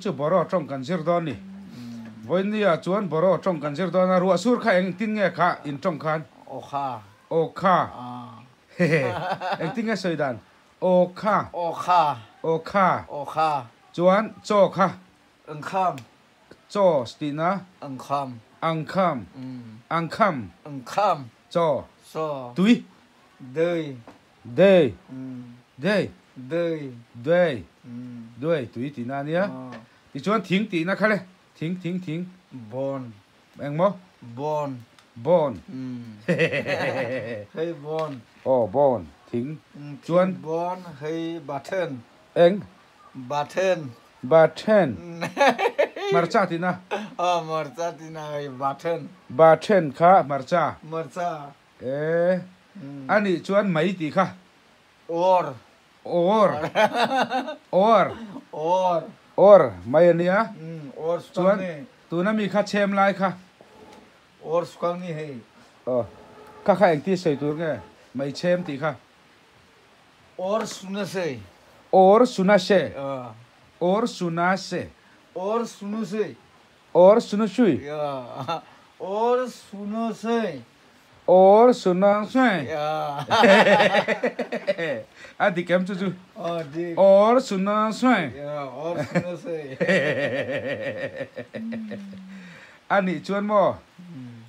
Chu bawraw tawng kan zir dawn ni. Vawinia chuan bawraw tawng kan zir dawn a, ruah sur kha engtin nge kha in tawng khan? Aw kha. Aw kha. Hehe. Engtin nge sawi dan? Aw kha. Aw kha. Aw kha. Aw kha. Chuan chaw kha. Angkham. Chaw tihna. Angkham. Angkham. Angkham. Angkham. Chaw. Chaw. Tui. Dui. Dei. Dei. Dei. Dei. Dei tui tihna a nia. Tichuan thing tihna kha le. Thing thing thing. Bawn. Engmaw? Bawn. Bawn. Hei bawn. Aw bawn. Thing. Chuan. Bawn hei bathen. Eng? Bathen. Bathen. Hmarcha tihna. Aw hmarcha tihna hei bathen. Bathen kha hmarcha. Hmarcha. E, a nih chuan mai tih kha. Or. Or. Or. Or. Or mai a nia. Or Chuan tuna mi kha chhem lai kha. Or sukang ni hei. Aw. Kha kha engti sawi tur nge mai chhem tih kha. Or suna sei. Or suna se. Or suna se. Or sunu sei. Or sunu sui. Or sunu sei. Or sunu sei. A dik em chu chu. Or sunu sei. Or sunu sei. A nih chuan maw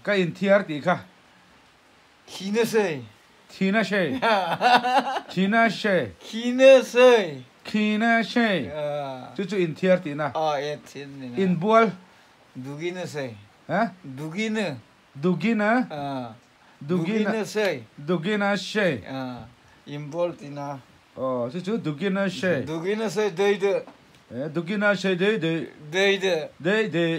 ka inthiar tih kha. Khina sei. Khina sei. Khina sei. Khina sei. Khina sei. Chu chu inthiar tihna. Inbual. Dugina sei. Ha? Dugina. Dugina. Dugina sei. Dugina sei. Inbual tihna. Aw, chu chu Dugina sei. Dugina sei dei de. Dugina sei dei dei. Dei de. Dei dei.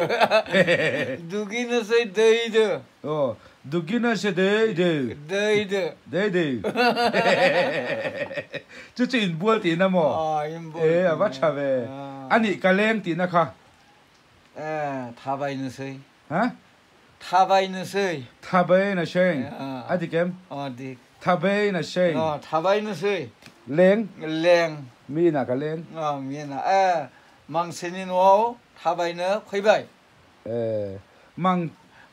Dugina sei dei de. Aw, Dugina sei dei dei. Dei de. Dei dei. Chu chu inbual tihna maw? Aw, inbual. E, a va tha ve. A nih ka leng tihna kha. E, tha bai na sei. Ha? Tha bai na sei. Tha bai na sei. A dik em? Aw, dik. Tha bai na sei. Aw, tha bai na sei. Leng? Leng. Mi inah ka leng. Aw, mi inah. E, mang sin in uau, tha bai na khui bai. E, mang.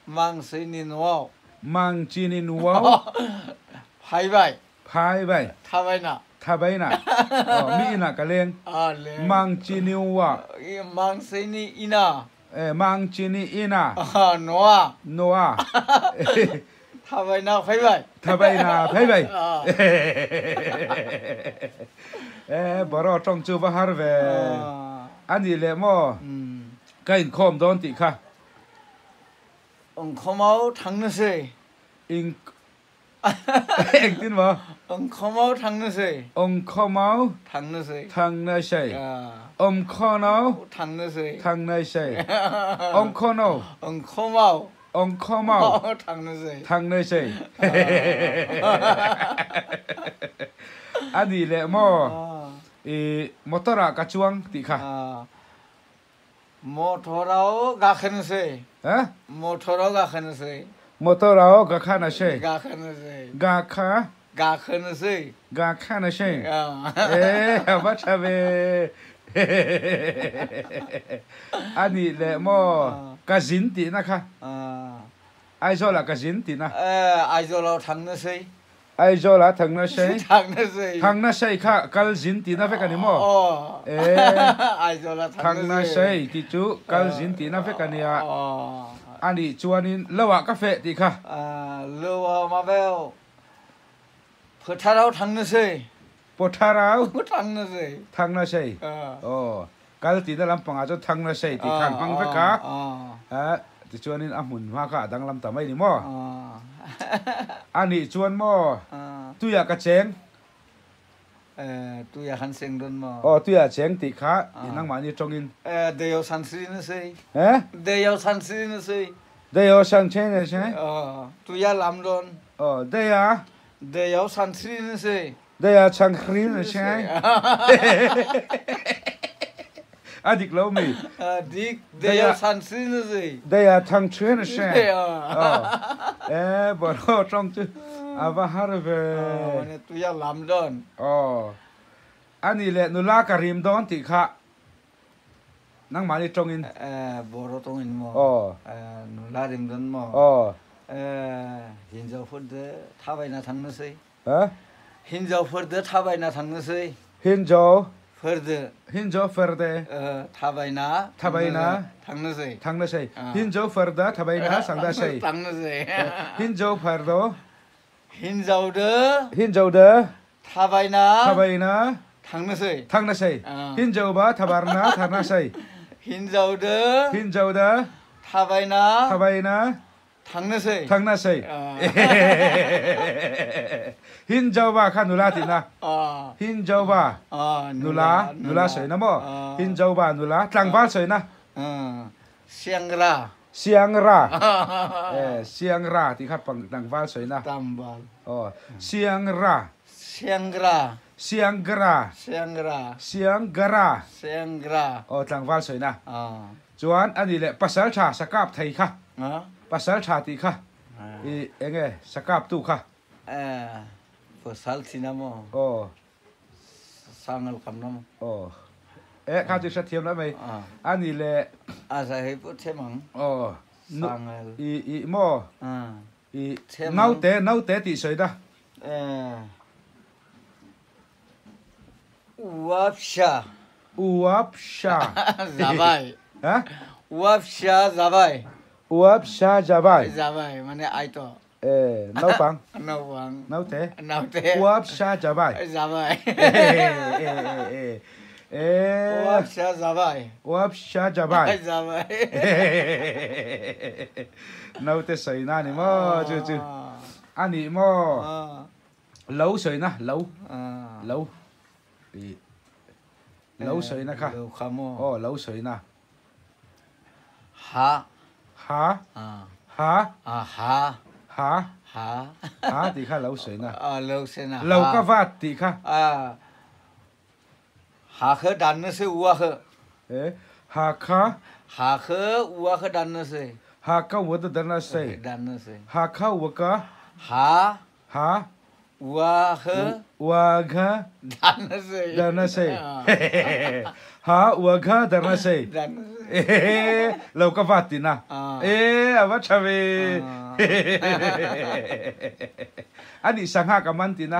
Mang sin in uau. Mang chin in uau. Phai bai. Phai bai. Tha bai na. Tha bai na. Aw, mi inah ka leng. Aw, leng. Mang chin in uau. Mang sin in ina. E, mang chin in ina. Noa. Noa. Tha bai na phai bai. Tha bai na phai bai. E, bawraw tawng chu va har ve. A nih leh maw? Ka inkhawm dawn tih kha. Inkhawm au thang na si. In Engtin maw? Awngkhawm au thang na si. Awngkhawm au thang na si. Thang na si. Awngkhawn au thang na si. Thang na si. Awngkhawn au. Awngkhawm au. Awngkhawm au thang na si. Thang na si. A nih leh maw? I motor ah ka chuang tih kha. Motor au ga khan si. Ha? Motor au ga khan si. Motor au ga khan si. Ga khan si. Ga kha. Ga khan si. Ga khan si. E va tha ve. A nih leh maw ka zin tihna kha. Aizawl ah ka zin tihna. Aizawl au thang na si. Aizawl ah thang na sei. Thang na sei. Thang na sei kha kal zin tihna vek a ni maw? Aw. E. Aizawl ah thang na sei tih chu kal zin tihna vek a nia. Aw. A nih chuanin lo ah ka feh tih kha. Lo ah ma veu. Phuthar au thang na sei. Pawthar au. Thang na sei. Thang na sei. Aw. Kal tihna lampangah chuan thang na sei tih kha an hmang vek a. Tichuanin a hmun hma kha a danglam ta mai ni maw? A nih chuan maw tuiah ka cheng? Tuiah kan cheng dawn maw? Aw, tuiah cheng tih kha nangmahni tawngin. Deiaw san si na sei. He? Deiaw san si na sei. Deiaw san si na sei. Tuiah lam dawn. Aw, deia. Deiaw san si na sei. Dei ah changkri na si ai. A dik lo mi. Dik. Dei ah changkri na si. Dei ah changkri na si. Eh, boro tong chu a va har ve. Ne tuya lam don. Oh. Ani le nula ka rim don ti kha. Nangmahni tawngin. Boro tawngin maw? Nula rim dawn maw? Hinjawfurte थाबायना थांनोसै। हिनजावफोरदो थाबायना थांनोसै। हिनजाव फोरदो। हिनजावफोरदो थाबायना थाबायना थांनोसै। थांनोसै। हिनजावफोरदो थाबायना सांदासै। थांनोसै। हिनजावफोरदो हिनजावदो हिनजावदो थाबायना थाबायना थांनोसै। थांनोसै। हिनजावबा थाबारना थारनासै। हिनजावदो हिनजावदो थाबायना थाबायना थांनोसै। थांनोसै। हिनजावबा खा नुला tina हिनजावबा नुला नुला soi na mo हिनजावबा नुला tlangval soi na सेंग्रा siangra siangra ti kha pang tlangval soi na tambal oh siangra सेंग्रा siangra सेंग्रा siangra सेंग्रा oh tlangval soi na chuan ani le pasal tha sakap thei kha pasal tha ti kha i enge sakap tu kha pasal thina mo oh sangal kam na mo oh kha chu sa thiam la mai ani le a sa hei pu themang oh sangal i i mo i nau te ti soi da uapsha uapsha jabai ha uapsha jabai uapsha jabai jabai mane aito nau pang nau pang nau te nau te uapsha jabai jabai uapsha jabai uapsha jabai jabai nau te soi na ni mo chu chu ani mo lâu soi na lâu lâu lâu soi na kha lâu kha mo oh lâu soi na ha ha ha ha ha ha ha ti kha lâu soi na lâu soi na lâu ka vat ti kha हाखौ दाननोसै औवाखौ हाखा हाखौ औवाखौ दाननोसै हाखा औवाखौ दाननोसै दाननोसै हाखा औवाखौ हा हा औवाखौ औवाखौ दाननोसै दाननोसै हा औवाखौ दाननोसै लौका बात ना ए ava chawe ani sangha ka man ti na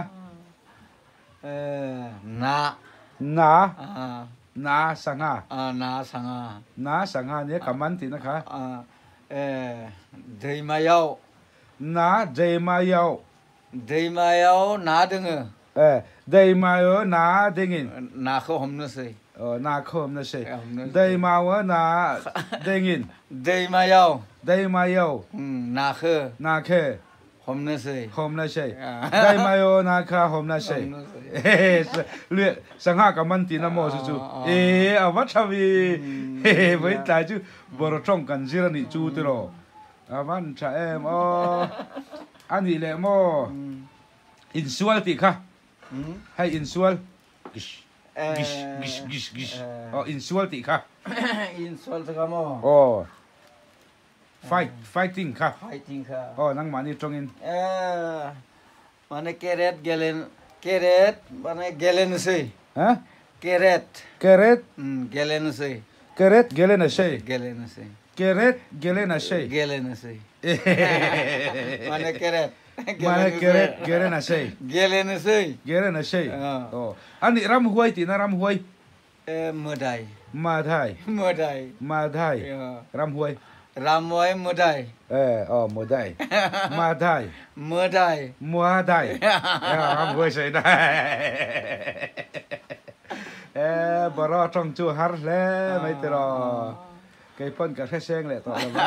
na na na sangha na sangha na sangha ne ka man ti na kha दैमायाव ना दैमायाव दैमायाव ना दोङो दैमायाव ना दोङो नाखौ हमनोसै नाखौ हमनोसै दैमायाव ना दोङो दैमायाव दैमायाव नाखौ नाखौ हमनोसै हमनोसै दैमायाव नाखौ हमनोसै sangha ka man ti na mo chu chu e awa thawi với tai chu boro tong kan zira ni chu ti ro awan tha em o ani le mo insual ti kha hay insual gish gish gish gish gish oh insual ti kha insual ti kha mo oh fight fighting kha fighting kha oh nang mani tongin mane keret gelen keret mane gelense ha keret keret gelense keret gelense gelense keret gelense gelense mane keret mane keret gelense gelense gelense oh ani ram huai ti na ram huai modai madai modai madai ram huai Ramoy modai oh modai madai modai modai ram huai sei da boro tong chu har le mai te ro cái phân cả khách sen lại to là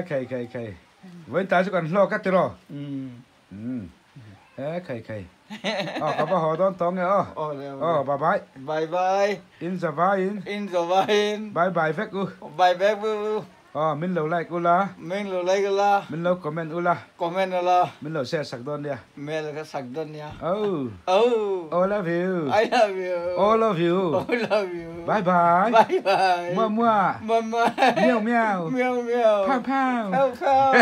khay khay khay với ta chỉ còn lo cắt te ro khay khay có bao hồ đón tông nghe oh bye bye bye bye in the vine in the vine bye bye vek u bye bye u mình lâu like ula mình lâu like ula mình lâu comment ula comment ula mình lâu share sạc don nha mình lâu sạc don nha oh oh I love you I love you all of you all of you bye bye bye bye mua mua mua mua miao miao miao miao pao pao pao pao.